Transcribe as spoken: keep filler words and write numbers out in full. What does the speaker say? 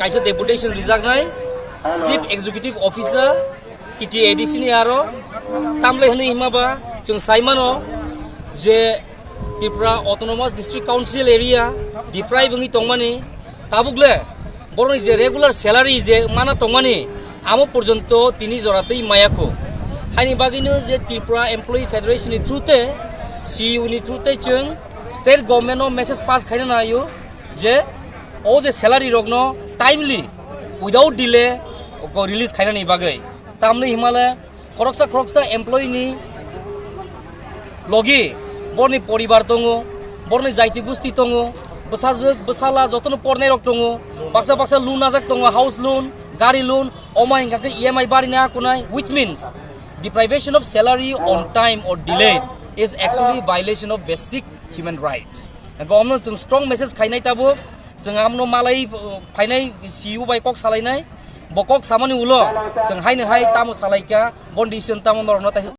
Kaisa deputation rijaknai Chief Executive Officer T T A D C ni aro tamle hwnwi hima ba chwng sai mano je Tripura Autonomous District Council area deprive wngwi tongmani tabukle boroni je regular salary je mana tongmani amo porjonto tini joratwi mayakho. Haini bagwino je Tripura Employee Federation ni through te C E O ni through te chwng state government no message pass khaina naio je o je salary rokno timely without delay ko release khainani bagwi. Tamni himale khoroksa khoroksa employee ni logi borni poribar tongo, borni jaiti gusti tongo, bwsajwk bwsala jotono pornai rok tongo, baksa baksa loan ajak tongo, house loan, gari loan, oma hingka khe E M I barina kunai, which means deprivation of salary on time or delayed is actually violation of basic human rights. Gomno chwng strong message khainai tabuk, chwng amno malai, uh, phainai C E O bai kok salainai, bo kok samani ulo chwng haino hai tamo salaikha, bon decision tamo norokno taisa